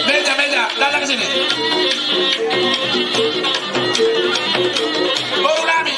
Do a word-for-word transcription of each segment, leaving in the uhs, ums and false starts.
Meja, meja, datang sini. Boru nami.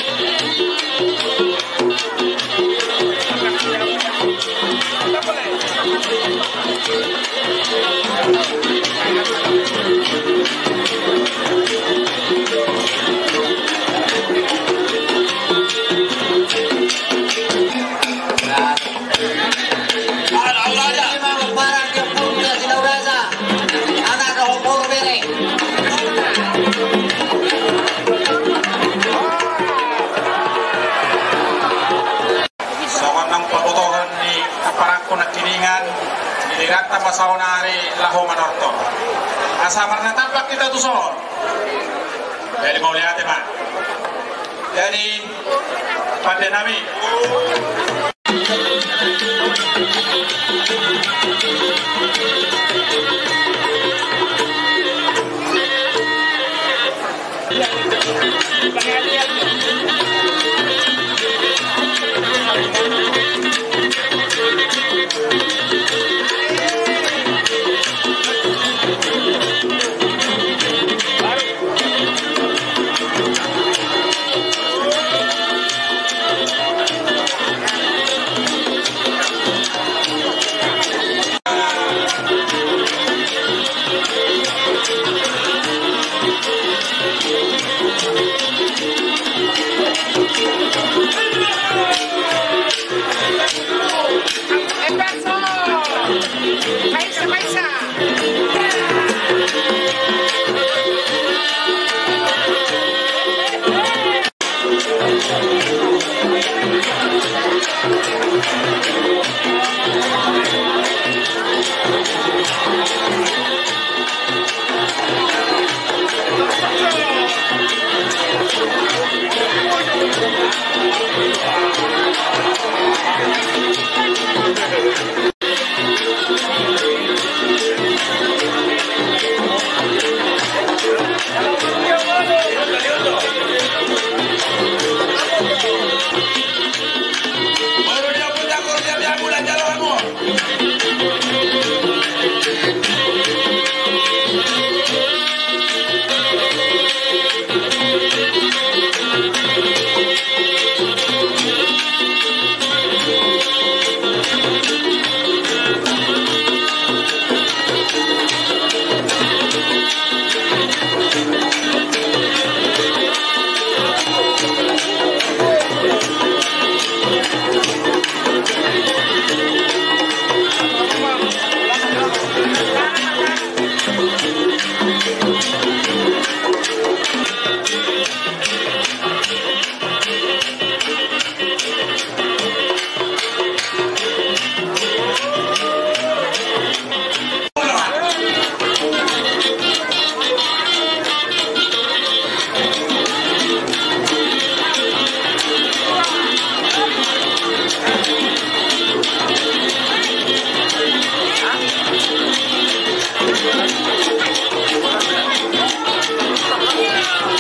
Songon naung pabotohon ni amparangku nangkiningan, giliran ma saonari laho manortor. Asa marnatampak hita tu son. Jadi mauliate ma. Jadi, pande nami.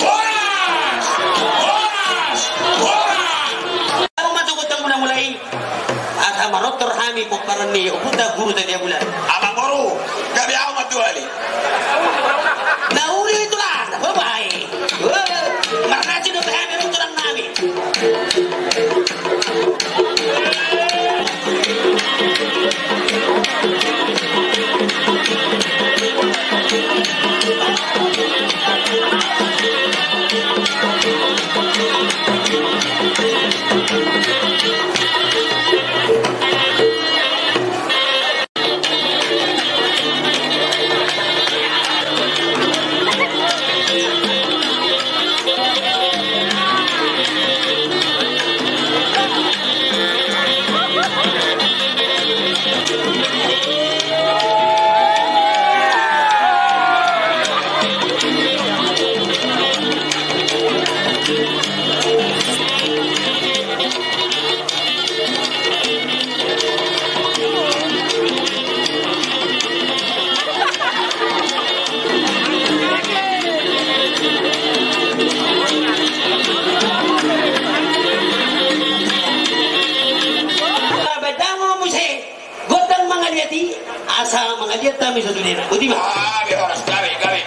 Horas! Horas! Horas! Au ma tu kota mula-mula i. Asa manortor hami pomparan ni ompunta Guru Tadia Bulan. Amangboru, gabe au ma tu ali. Nauli tulang, babae. Marnasi do hami tu tulang nami. Jadi, asa mangaliat hami sasudena. Boti ma. Ah, gabe horas, gabe, gabe.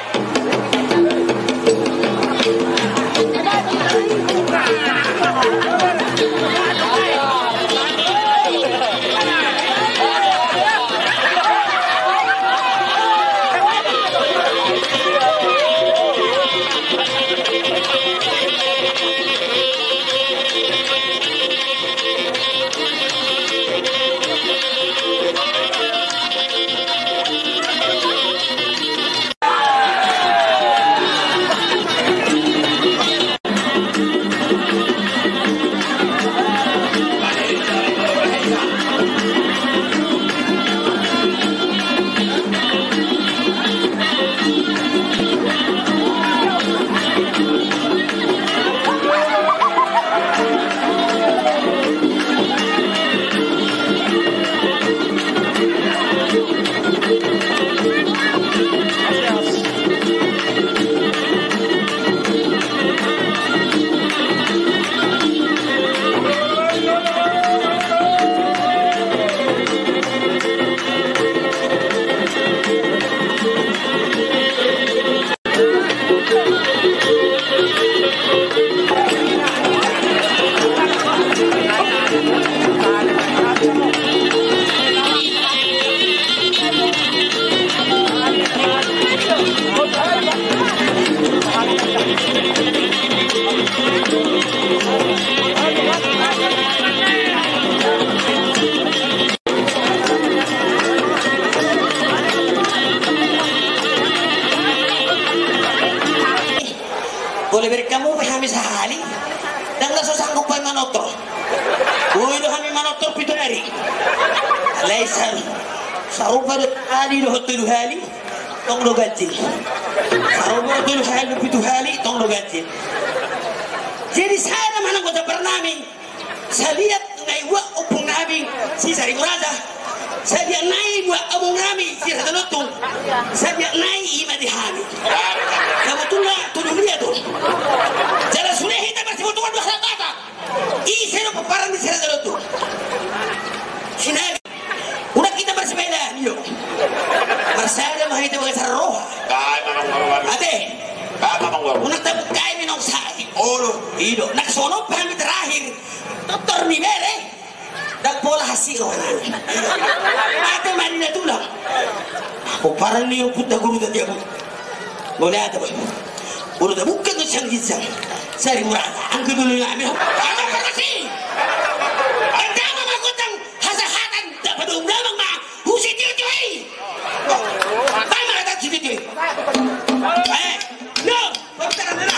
Boi bereng hamu pe hami sahali. Ndang na so sanggup hami manortor. Boi do hami manortor pitu ari. Alai sa-, sarupa do sahali dohot tolu hali, tong do ganjil. Sarupa do tolu hali dohot pitu hali, tong do ganjil. Jadi sada ma nang gota parnami. Saliat na ibuat ompung nami si Sari Muraja. Saliat na ibuat among nami si Raja Lontung. Saliat na i ma di hami. Kebetulan tudu dia tu. Jala sude hita marsibotoan dua hata. Ise do pomparan ni si Raja Lontung. Sinaga. Unang hita marsibahelaan, iyo. Marsada ma hita bagasan roha. Ate. Unang tabuka i ninna sae. Olo. I do. Nang sonon pe hami terakhir. Dokter ni bere. Ndang pola hasi roha nami. Ate ma ninna tulang. Pomparan ni ompunta Guru Tatiabu. Mauliate, Bang. Molo tabuka tu sian ginjang. Sari Muraja. Angka dulu nami. Angka parasi. Angka ma mangkotang. Hasahatan, dapat dong damang ma, husi tio-tio i. Tama kata husi tio-tio i. Eh, no, pabicara nena.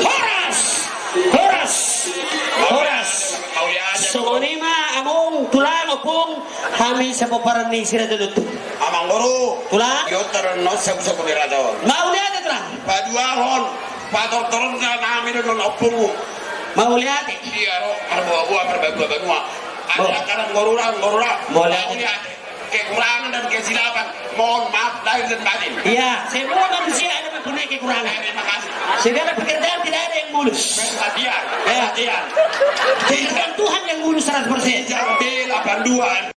Horas! Horas! Horas! Songon i ma among, tulang, ompung, hami sapomparan ni si Raja Lontung. Amang boru. Tulang. Iontar non sabu-sabu ni raja on. Mauliate, tulang. Paduahon, patortoron nami do non ompungmu. Mauliate. Ia ro, parboa-boa, parbanua-banua. Ada kanan gorura, gorura. Mauliate. Mauliate. Kekurangan dan kesilapan, mohon maaf lahir dan batin. Iya, semua manusia ada mempunyai kekurangan. Terima kasih. Segala pekerjaan tidak ada yang mulus. Perhatian, ya. Perhatian. Pekerjaan Tuhan yang mulus seratus persen. Jambe delapan dua.